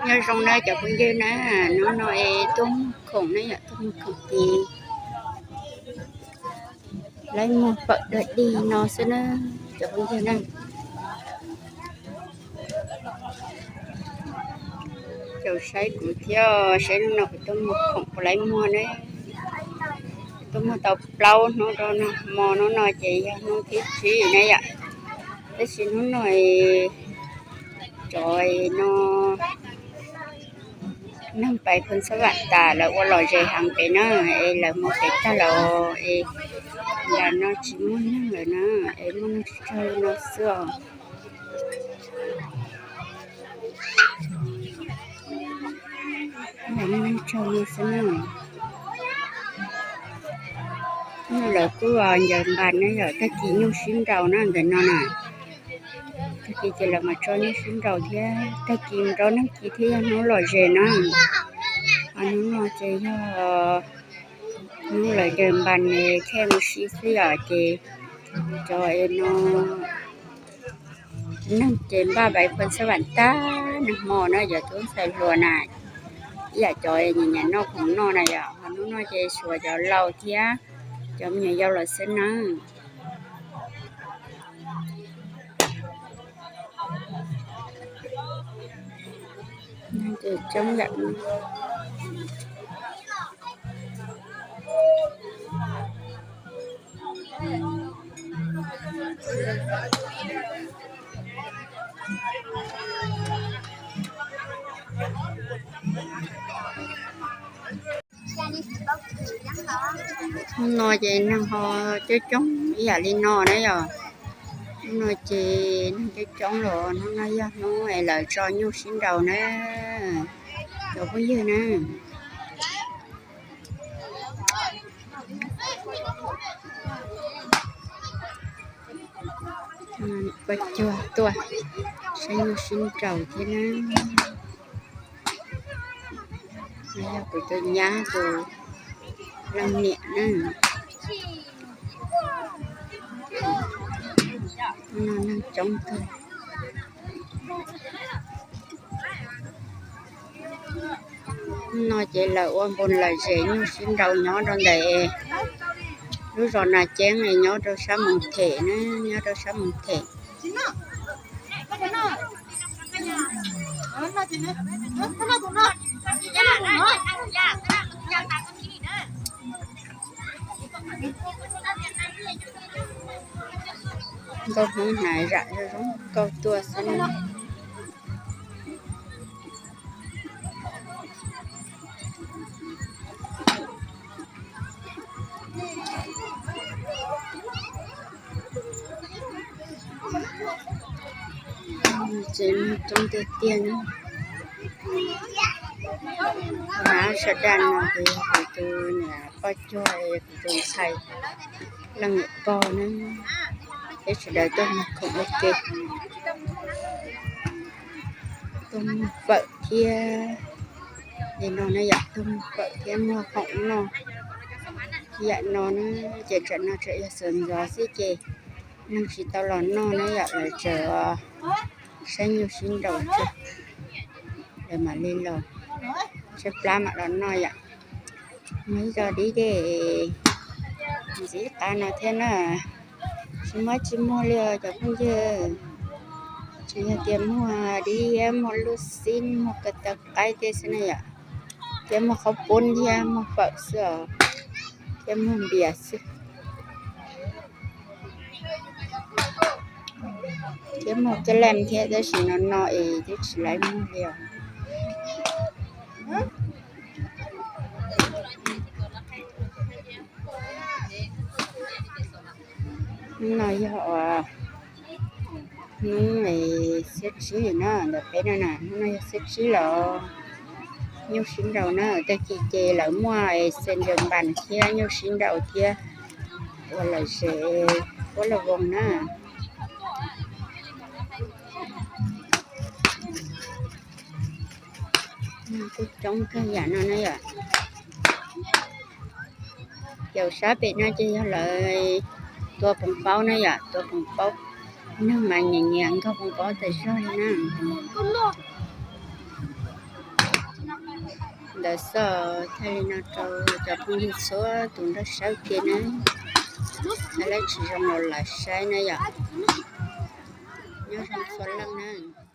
Nyob zoo na cov phooj ywg na, hnub no es tuaj muag khoom na yom, tuaj muag khoom ces lawv muag fawm dog dig no xwb na cov phooj ywg na. Caum saib kuv thiab, saib hnub no kuv tuaj muag khoom puas lawv muag na. Tuaj muag tau plaub hnub rau no, hmo hnub no ces yog hnub thib tsib na yom. Tab sis hnub no cov no neeg pais Phoos Xab Vam tas lawv ua lom zem heev pem na, es lawv mus pem tag lawm es nram no tsis muaj neeg lawm na, es muaj neeg tsawg tsawg li no xwb os. Muaj neeg tsawg li xwb na. Lawv kuj ncaws npas na yom, tag kis nyuj sib nraus na ntawm no na. Tag kis ces lawv mam tso nyuj sib nraus thiab, tag kis rau tag kis thiaj yog hnub lom zem na. Ho hnub no ces yog hnub lawv ncaws npas es thiaj mus sib xwb yom, ces cov es no neeg ces npaj pais Phoos Xab Vam tag nag hmo na, cov tub ntxhais hluas na, ib yam cov nyiam nyiam noj khoom noj na yom, ho hnub no ces xyuas cov laus thiab cov me nyuam yaus los xwb na. Ces coob yam. Hnub no ces neeg ho coob coob ib yam li no na yom. Hnub no ces neeg coob coob los hnub no yog hnub es lawv tso nyuj sib nraus na cov phooj ywg na. Pab cuag tuaj saib nyuj sib nraus thiab na. Yog kuv tus nyab tus leej niam na. No neeg coob kawg. No ces lawv ua npus lom zem nyuj sib nraus nyob rau ntawm lub zos Nas Ceeb nyob rau sab Moos Them na, nyob rau sab Moos Them. Nkauj Hmoob hnav zam zoo zoo nkauj tuaj xwb na. Ces coob tiag tiag na. Hnav sawv daws no ces yog kuv tus niam poj cuag, kuv tus ntxhais leej niam pog na, peb sawv daws tuaj muag khoom ua ke, tuaj muag fawm thiab. Li no na yom, tuaj muag fawm thiab muag khoom noj yam no na. Ces tsam no tseem yog sawv ntxov xwb ces neeg tsis tau los noj na yom, lawv tseem saib nyuj sib nraus tso, lawv mam li los tshaib plab mam los noj yom. Muaj ib co dib dej ntxiv qab no thiab na. Tsis muaj tsis muag li os cov phooj ywg. Tsis yog tias muag dib, muag lub xib, muag ko taw qaib tej xwb na yom. Thiab muag qhaub poob thiab muag fawm xwb os, thiab muag npias xwb. Thiab muag kab leej thiab, tab sis no no es twb tsis laib muag li os. Hnub no yog hnub xiab tsib na, ntawm peb no na, hnub no yog xiab tsib los nyuj sib nraus na, tag kis ces lawv muaj xees ncaws npas thiab nyuj sib nraus thiab ua lom zem puab lom voos na. Kuj coob kawg yam no na yom. Caum sab pem no ces yog lawv tua poos paub na yom, tua poos paub. Neeg mas nyiam nyiam nkaug poos paub tas zog li na. Ntawd xwb, thaij li no rau cov phooj ywg txhua tus nrog saib ua ke na. Saib lawv tsis zoo los lawm saib na yom. Nyob zoo txhua leej na.